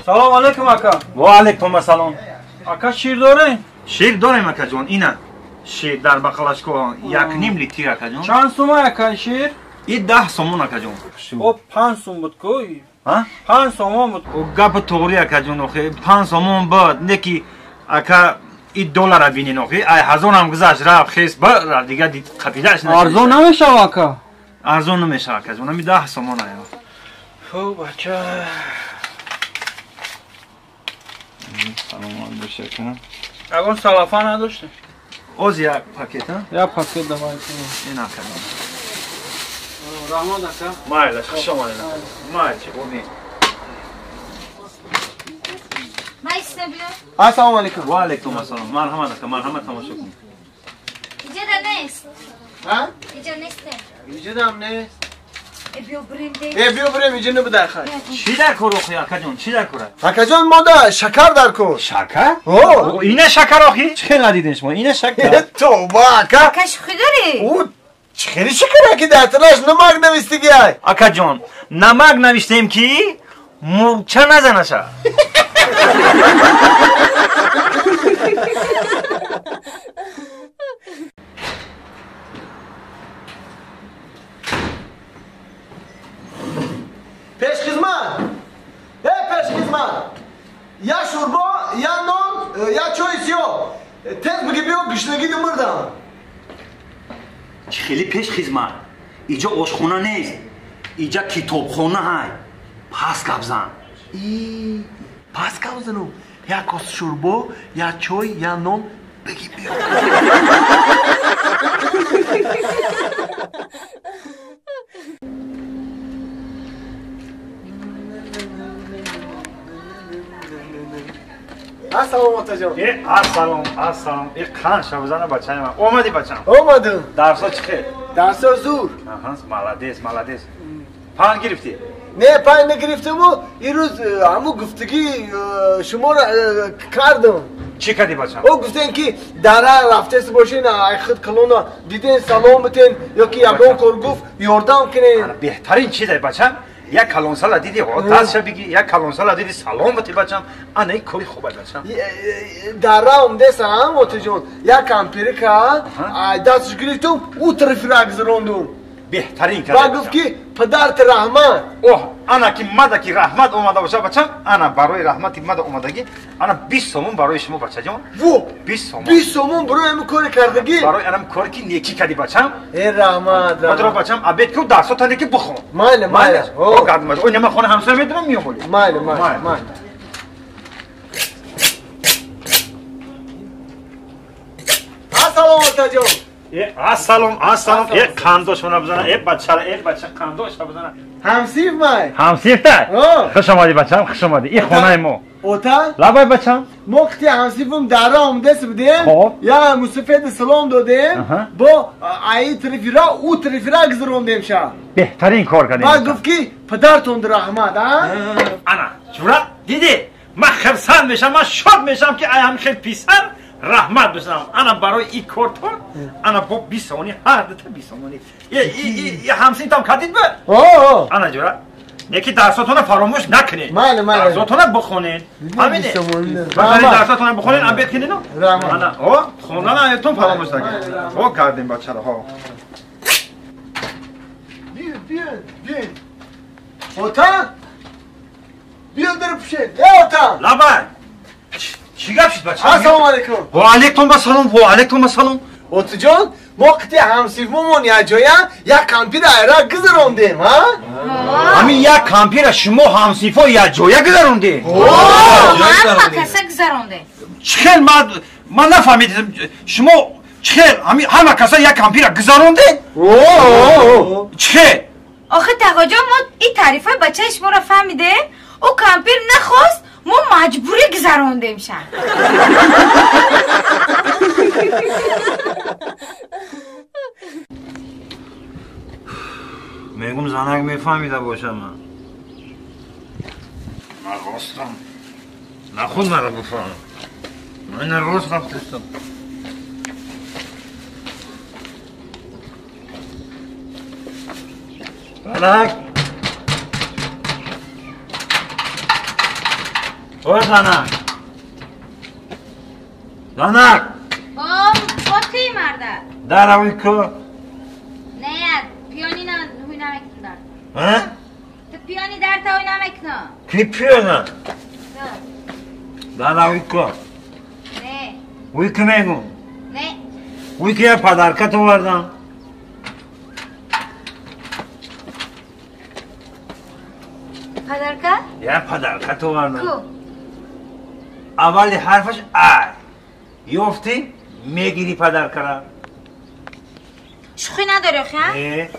Салом алейкум ака. Ва алейкум ассалом. Ака шир дорем? Шир дорем ака ҷон, ина. Шир дар бақалашко 1.5 литр ака ҷон. Чанд сума ака шир? И 10 сомон ака ҷон. О 5 сом буд ку? Ҳа? 5 сомон буд. О гап тоғри ака ҷон, охе 5 сомон буд, неки ака и доллара бинин охе, ай ҳазорам гузашт рафт хес ба дига қапидаш нашид. Арзон намешава ака? Арзон намешава ака ҷон, ами 10 сомон ая. Хуб бача. Саломат бош ака. Ягон салафа надоште? Оз як пакет, а? Як пакет давай. Ин ака. Раҳмат ака. Майлаш, хуш омадед. Майлаш, умед. Ассалому алейкум. Ва алейкум ассалом. Марҳамат ака, марҳамат тамошо кун. Иҷода нест. Ҳа? Иҷо нест. Иҷодам нест. Биё бирем. Биё бирем, иҷо набуд хай. Чӣ дар кор охи акаҷон, чӣ дар кор? Акаҷон, мода шакар дар кор. Шакар? О, ина шакар охи? Чӣ хел надидин шумо? Ина шакар. Тавба ака. Ака шӯхӣ дорӣ? О, чӣ хели шакар аки дар танаш намак навиштагӣ ай. Акаҷон, намак навиштем ки мурча назанаша. Пешхизмат! Эй, пешхизмат! Я шӯрбо, я нон, я чойи сиёҳ. Тез биги биё, гушнагӣ мурдам. Чӣ хели пешхизмат? Иҷо ошхона нест. Иҷа китобхона ҳай. Пас гап зан. И пас гап занум. Як кос шӯрбо, я чой, я нон биги биё. Ассалом отаҷон. Э, ассалом, ассалом. Э, қан шабзана бачаи ман. Омадӣ бачам? Омадам. Дарсо чӣ хел? Дарсо зур. Аҳа, молодец, молодец. Пан гирифтӣ? Не, пан нагирифтаму, ирӯз ҳаму гуфтагӣ шуморо кардам. Чӣ кардӣ бачам? О гуфтем ки дара рафтест бошен, ай худ калона диден салом битен ё ки ягон кор гуфт ёрдам кунен. Беҳтарин чиз ай бачам. Як калонсала диди, дастша биги, як калонсала диди, салом бити бачам. Ана ин кори хуб бачам. Дара омдесам, отаҷон, як кампирика дастш гирифтум, ӯ тарафи гузарондум. Беҳтарин кард. Ва гуфт ки падарт раҳмат. Оҳ, ана ки мада ки раҳмат омада боша бачам, ана барои раҳмати мада омадагӣ, ана 20 сомон барои шумо бачаҷон. Во, 20 сомон. 20 сомон барои ҳамин кори кардагӣ? Барои анам кори ки некӣ кардӣ бачам. Э, раҳмат, раҳмат. Батро бачам, обед ку дарсота неки бихон. Майли, майли. О, гардмаш. Ой, нема хона ҳамсоя медонам миём оли. Майли, майли, майли. Ассалом отаҷон. Э, ассалом, ассалом. Э, қандошона бизана. Э, бачара, э, бача қандоша бизана. Ҳамсиф май. Ҳамсифта? Хуш омадӣ бачам, хуш омадӣ. И хонаи мо. Ота? Лабай бачам. Мо қити ҳамсифум дара омдес будем. Я мусафеди салом додем. Бо аи тарафира, ӯ тарафира гузарондем ша. Беҳтарин кор кардем. Баъд гуфт ки падартон раҳмат, а? Ана, ҷура, дидӣ? Ман хирсанд мешам, ман шод мешам ки ай ҳам хел писар раҳмат бишам. Ана барои и кортон, ана бо 20 сомонӣ, ҳар дута 20 сомонӣ. Ҳамсинтам кардид ба? Ана ҷура, неки дарсотона фаромӯш накунед. Майли, майли. Дарсотона бихонед. Ҳамине. Дарсотона бихонед, обед кунед. Ана, о, хондан аятон фаромӯш накунед. О, кардем бачаро, ҳо. Биё, биё, биё. Ота? Биё дар пушед. Э, ота. Лабай. Чӣ гап шуд бача? Ассалому алейкум. Ва алейкум ассалом, ва алейкум ассалом. Отаҷон, мо қити ҳамсифмомон якҷоя як кампира айра гузарондем, ҳа? Ҳамин як кампира шумо ҳамсифо якҷоя гузарондем? Ҳама каса гузарондем. Чӣ хел ман нафаҳмидам, шумо чӣ хел ҳама каса як кампира гузарондем? Чӣ хел? Охи тағоҷон, мо ин таърифаи бачаи шуморо фаҳмидем, ӯ кампир нахост, мо маҷбурӣ гузарондем ша. Мегум занак мефаҳмида бошам ман. Ман ростам. Нахуд маро бифаҳмам. Ман рост рафтастам. Занак. О, занак! Занак! О, боти марда. Даравӣ ку? Не, пиёни на ҳуй намекунам дар. А? Ту пиёни дар та ҳуй намекунам. Ки пиёна? Даравӣ ку? Не. Ҳуй ки мегум? Не. Ҳуй ки я подаркат овардам. Подарка? Я подаркат овардам. Ку? Аввали ҳарфаш ай. Ёфтӣ, мегирӣ подаркара. Шӯхӣ надорӣ, ха? Не.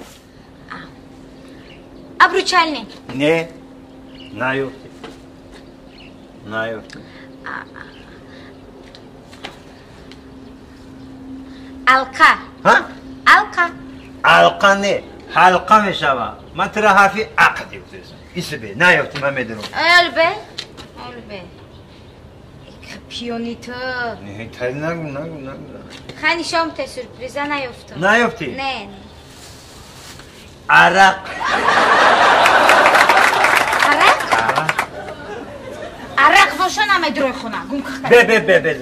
Обручальный? Не. Наёфтӣ. Наёфтӣ. Алқа. Ҳа? Алқа. Алқа не, ҳалқа мешава. Ман тура ҳарфи ақд ёфтесам. Исбе, наёфтӣ, ман медонам. Олбе, олбе. Пиёни ту. Не, тай нагу, нагу, нагу. Хай нишон те сюрприза наёфтам. Наёфтӣ? Не. Арақ. Арақ? Арақ. Арақ боша намедурой хона. Гум кахта. Бе, бе, бе, бе.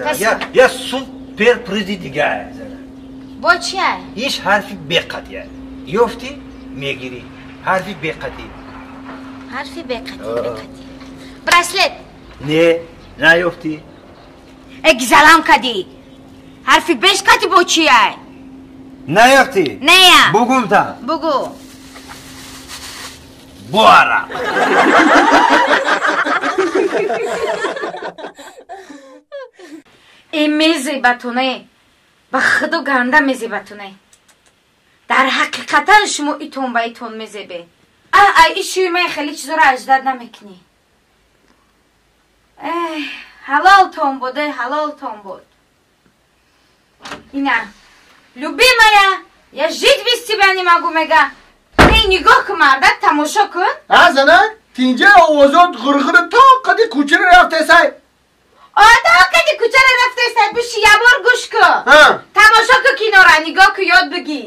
Я суперпризи дига. Бо чия? Иш ҳарфи беқатия. Ёфтӣ, мегирӣ. Ҳарфи беқатӣ. Ҳарфи беқатӣ, беқатӣ. Браслет. Не, наёфтӣ. Э, гизалам кадӣ. Ҳарфи беш қати бо чия? Наёфтӣ? Нея. Бугумта. Бугу. Бо арақ. Э, мезебатоне. Ба худо ганда мезебатоне. Дар ҳақиқатан шумо итон ба итон мезебе. А, ай ишӯи ман хеле чизоро аждад намекунӣ. Эҳ, ҳалолтон буд, э, ҳалолтон буд. Ина, любимая, я жить без тебя не могу, мега. Не, нигоҳ кун, мардак, тамошо кун. А, занак, тинҷа овозот ғурғури то қади кӯчаро рафтесай. О, то қади кӯчаро рафтесай, биши ябор гӯш кун. Тамошо кун кинора, нигоҳ кун, ёд бигӣ.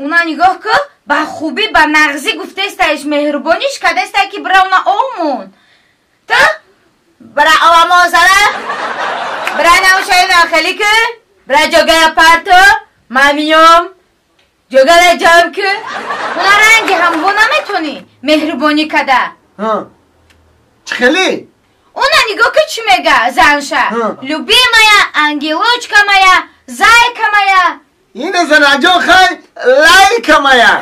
Уна нигоҳ кун, ба хубӣ, ба нағзӣ гуфтестаиш, меҳрубониш кардестай ки бира уна омун. Ту? Бира овамо зара? Бира наушаи нахелӣ ку? Бира ҷогая парто? Ман миём? Ҷогара ҷамъ ку? Уна ранги ҳамво наметонӣ меҳрубонӣ када. Чӣ хелӣ? Уна нигоҳ ку чӣ мега занша. Любимая, ангелочка моя, зайка моя. Ине занаҷон хай лайка моя.